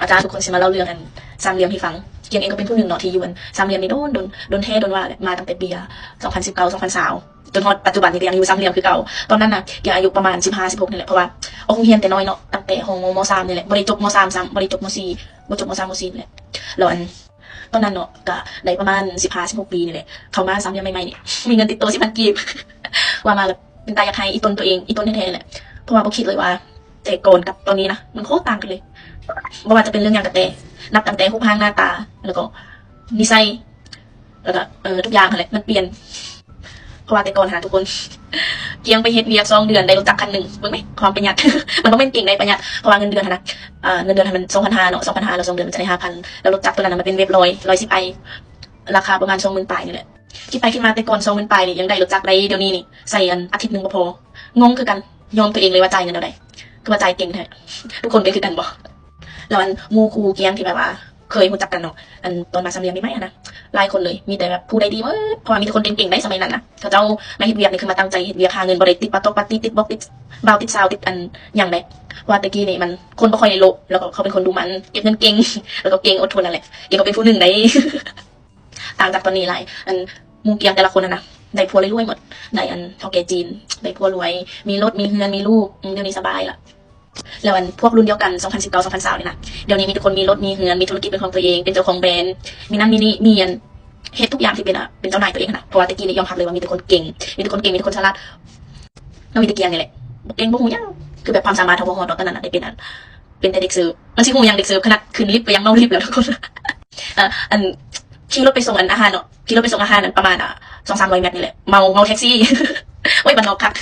ອາຈານທຸກຄົນຊິມາເລົ່າເລື່ອງອັນສາມຫຼ່ຽມໃຫ້ຟັງ. ກຽງເອງກໍເປັນຜູ້ໜຶ່ງເນາະທີ່ຢູ່ອັນສາມຫຼ່ຽມນີ້ດົນໆ ດົນແທ້ດົນວ່າແຫຼະ ມາຕັ້ງແຕ່ປີສອງພັນສິບເກົ້າ ສອງພັນຊາວ ຈົນຮອດປັດຈຸບັນນີ້ກໍຍັງຢູ່ສາມຫຼ່ຽມຄືເກົ່າ. ຕອນນັ້ນນະ ກຽງອາຍຸປະມານສິບຫ້າ ສິບຫົກນີ້ແຫຼະ ເພາະວ່າອອກໂຮງຮຽນແຕ່ນ້ອຍເນາະ ຕັ້ງແຕ່ຫ້ອງ ມ. ສາມນີ້ແຫຼະ ບໍ່ໄດ້ຈົບ ມ. ສາມ ຊ້ຳ ບໍ່ໄດ້ຈົບ ມ. ສີ່ ບໍ່ຈົບ ມ. ສາມ ມ. ສີ່ ນີ້ແຫຼະ. ແລ້ວອັນຕອນນັ້ນເນາະ ກໍໄດ້ປະມານສິບຫ້າ ສິບຫົກປີນີ້ແຫຼະ ເຂົ້າມາສາມຫຼ່ຽມໃໝ່ໆນີ້ ມີເງິນຕິດໂຕສິບພັນກີບ ວ່າມາແລ້ວ ເປັນຕາຢາກໃຫ້ອີ່ຕົນຕົວເອງ ອີ່ຕົນແທ້ໆແຫຼະ ເພາະວ່າບໍ່ຄິດເລີຍວ່າແຕ່ກ່ອນກັບຕອນນີ້ນະ ມັນໂຄດຕ່າງກັນເລີຍ. ບໍ່ວ່າຈະເປັນເລື່ອງຫຍັງກໍແຕ່ ນັບຕັ້ງແຕ່ຮູບຮ່າງໜ້າຕາ ແລ້ວກໍນິໄສ ແລ້ວກໍ ເອີ ທຸກຢ່າງຫັ້ນແຫຼະ ມັນປ່ຽນ. ເພາະວ່າແຕ່ກ່ອນຫັ້ນນະທຸກຄົນ ກຽງໄປເຮັດວຽກສອງເດືອນໄດ້ລົດຈັກຄັນໜຶ່ງ ເບິ່ງແມະ ຄວາມປະຢັດ ມັນບໍ່ແມ່ນເກັ່ງໃດ ປະຢັດ ເພາະວ່າເງິນເດືອນຫັ້ນນະ ເອີ ເງິນເດືອນຫັ້ນມັນສອງພັນຫ້າເນາະ ສອງພັນຫ້າ ແລ້ວສອງເດືອນມັນຈະໄດ້ຫ້າພັນ ແລ້ວລົດຈັກຕົວນັ້ນນະ ມັນເປັນເວັບຮ້ອຍ ຮ້ອຍສິບໄອ ລາຄາປະມານສອງໝື່ນປາຍນີ້ແຫຼະ. ຄິດໄປຄິດມາແຕ່ກ່ອນສອງໝື່ນປາຍນີ້ຍັງໄດ້ລົດຈັກໄດ້ ດຽວນີ້ນີ້ໃຊ້ອັນອາທິດໜຶ່ງບໍ່ພໍ ງົງຄືກັນ ຍອມຕົວເອງເລີຍວ່າຈ່າຍເງິນແນວໃດ ຄືວ່າຈ່າຍເກັ່ງແທ້. ທຸກຄົນເປັນຄືກັນບໍ່? ແລ້ວອັນໝູ່ຄູ່ກຽງທີ່ແບບວ່າເຄີຍຮູ້ຈັກກັນເນາະ ອັນຕອນມາສາມຫຼ່ຽມໃໝ່ໆຫັ້ນນະ ຫຼາຍຄົນເລີຍ ມີແຕ່ແບບຜູ້ໃດດີເໝິດ ເພາະວ່າມີແຕ່ຄົນເກັ່ງໆໄດສະໄໝນັ້ນນະ. ເຂົາເຈົ້າມາເຮັດວຽກນີ້ຄືມາຕັ້ງໃຈເຮັດວຽກຫາເງິນ ບໍ່ໄດ້ຕິດປາຕອກປາຕີ ຕິດບອກຕິດບ່າວຕິດສາວ ຕິດອັນຫຍັງໃດ ເພາະວ່າແຕ່ກີ້ນີ້ມັນຄົນບໍ່ຄ່ອຍໄດ້ໂລະ ແລ້ວກໍເຂົາເປັນຄົນດຸໝັ່ນ ເກັບເງິນເກັ່ງ ແລ້ວກໍເກັ່ງ ອົດທົນນັ້ນແຫຼະ. ກຽງກໍເປັນຜູ້ໜຶ່ງໃດ ຕ່າງຈາກຕອນນີ້ຫຼາຍ ອັນໝູ່ກຽງແຕ່ລະຄົນຫັ້ນນະ ໄດ້ຜົວລວຍໆໝົດ ໄດ້ອັນເຖົ້າແກ່ຈີນ ໄດ້ຜົວລວຍ ມີລົດ ມີເຮືອນ ມີລູກ ອືມ ດຽວນີ້ສະບາຍລະ. ແລ້ວອັນພວກລຸ້ນດຽວກັນ ສອງພັນສິບເກົ້າ ສອງພັນຊາວນີ້ນະ ດຽວນີ້ມີແຕ່ຄົນມີລົດ ມີເຮືອນ ມີທຸລະກິດເປັນຂອງຕົວເອງ ເປັນເຈົ້າຂອງແບຣນ ມີນັ້ນມີນີ້ ມີອັນເຮັດທຸກຢ່າງທີ່ເປັນ ອາ ເປັນເຈົ້ານາຍຕົວເອງຫັ້ນນະ. ເພາະວ່າແຕ່ກີ້ນີ້ຍອມຮັບເລີຍວ່າມີແຕ່ຄົນເກັ່ງ ມີແຕ່ຄົນເກັ່ງ ມີແຕ່ຄົນສະຫຼາດ ແລ້ວມີແຕ່ກຽງນີ້ແຫຼະ ບໍ່ເກັ່ງ ບໍ່ຮູ້ຫຍັງ ຄືແບບຄວາມສາມາດເຮົາບໍ່ຮອດດອກ. ຕອນນັ້ນນະໄດ້ເປັນອັນ ເປັນແຕ່ເດັກເສີບ ມັນຊິຮູ້ຫຍັງເດັກເສີບ ຂະໜາດຂຶ້ນລິບກໍຍັງເມົາລິບແລ້ວທຸກຄົນ. ເອີ ອັນຂີ່ລົດໄປສົ່ງອັນອາຫານເນາະ ຂີ່ລົດໄປສົ່ງອາຫານນັ້ນປະມານ ອາ ສອງສາມຮ້ອຍແມັດນີ້ແຫຼະ ເມົາ ເມົາແທັກຊີ. ໂອ້ຍ ບ້ານນອກຄັກ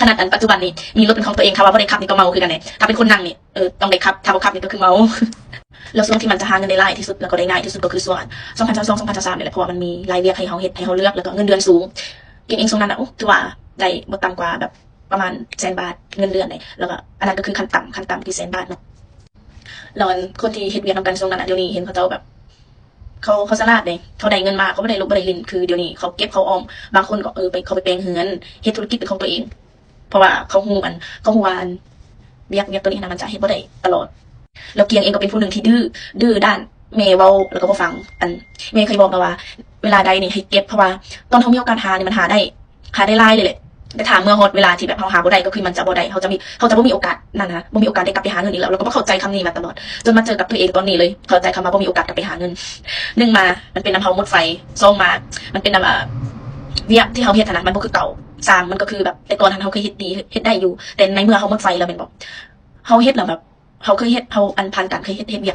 ຂະໜາດອັນປັດຈຸບັນນີ້ມີລົດເປັນຂອງຕົວເອງ ຖ້າວ່າບໍ່ໄດ້ຂັບນີ້ກໍເມົາຄືກັນເດ. ຖ້າເປັນຄົນນັ່ງນີ້ ເອີ ຕ້ອງໄດ້ຂັບ ຖ້າບໍ່ຂັບນີ້ກໍຄືເມົາ. ແລ້ວຊ່ວງທີ່ມັນຈະຫາເງິນໄດ້ຫຼາຍທີ່ສຸດ ແລ້ວກໍໄດ້ງ່າຍທີ່ສຸດກໍຄືຊ່ວງອັນສອງພັນຊາວສອງ ສອງພັນຊາວສາມນີ້ແຫຼະ ເພາະວ່າມັນມີຫຼາຍວຽກໃຫ້ເຮົາເຮັດ ໃຫ້ເຮົາເລືອກ ແລ້ວກໍເງິນເດືອນສູງ. ກຽງເອງຊ່ວງນັ້ນນະ ໂອ້ ຖືວ່າໄດ້ບໍ່ຕ່ຳກວ່າແບບປະມານແສນບາດເງິນເດືອນເດ ແລ້ວກໍອັນນັ້ນກໍຄືຂັ້ນຕ່ຳ ຂັ້ນຕ່ຳຄືແສນບາດເນາະ. ແລ້ວອັນຄົນທີ່ເຮັດວຽກນຳກັນຊ່ວງນັ້ນນະ ດຽວນີ້ເຫັນເຂົາເຈົ້າແບບ ເຂົາ ເຂົາສະຫຼາດເດ ເຂົາໄດ້ເງິນມາ ເຂົາບໍ່ໄດ້ລົບບໍ່ໄດ້ຫຼິ້ນ ຄືດຽວນີ້ເຂົາເກັບເຂົາອອມ ບາງຄົນກໍ ເອີ ໄປ ເຂົາໄປແປງເຮືອນ ເຮັດທຸລະກິດເປັນຂອງຕົວເອງ ເພາະວ່າເຂົາຮູ້ອັນ ເຂົາຮູ້ວ່າອັນ ວຽກ ວຽກຕົວນີ້ຫັ້ນນະ ມັນຈະເຮັດບໍ່ໄດ້ຕະຫຼອດ. ແລ້ວກຽງເອງກໍເປັນຜູ້ໜຶ່ງທີ່ດື້ ດື້ດ້ານ ແມ່ເວົ້າແລ້ວກໍບໍ່ຟັງ. ອັນແມ່ເຄີຍບອກນະວ່າ ເວລາໃດນີ້ໃຫ້ເກັບ ເພາະວ່າຕອນເຮົາມີໂອກາດຫານີ້ມັນຫາໄດ້ ຫາໄດ້ຫຼາຍເລີຍແຫຼະ ແຕ່ຖ້າເມື່ອຮອດເວລາທີ່ແບບເຮົາຫາບໍ່ໄດ້ ກໍຄືມັນຈະບໍ່ໄດ້ ເຮົາຈະມີ ເຮົາຈະບໍ່ມີໂອກາດນັ້ນນະ ບໍ່ມີໂອກາດໄດ້ກັບໄປຫາເງິນອີກແລ້ວ. ແລ້ວກໍບໍ່ເຂົ້າໃຈຄຳນີ້ມາຕະຫຼອດ ຈົນມາເຈີກັບຕົວເອງຕອນນີ້ເລີຍ ເຂົ້າໃຈຄຳວ່າບໍ່ມີໂອກາດກັບໄປຫາເງິນ. ໜຶ່ງມາ ມັນເປັນນຳເຮົາໝົດໄຟ, ສອງມາ ມັນເປັນນຳ ອ່າ ວຽກທີ່ເຮົາເຮັດຫັ້ນນະ ມັນບໍ່ຄືເກົ່າ, ສາມ ມັນກໍຄືແບບແຕ່ກ່ອນຫັ້ນເຮົາເຄີຍເຮັດດີ ເຮັດໄດ້ຢູ່ ແຕ່ໃນເມື່ອເຮົາໝົດໄຟແລ້ວແມ່ນບໍ່ ເຮົາເຮັດແລ້ວແບບ ເຮົາເຄີຍເຮັດ ເຮົາອັນຜ່ານການເຄີຍເຮັດ ເຮັດວຽກ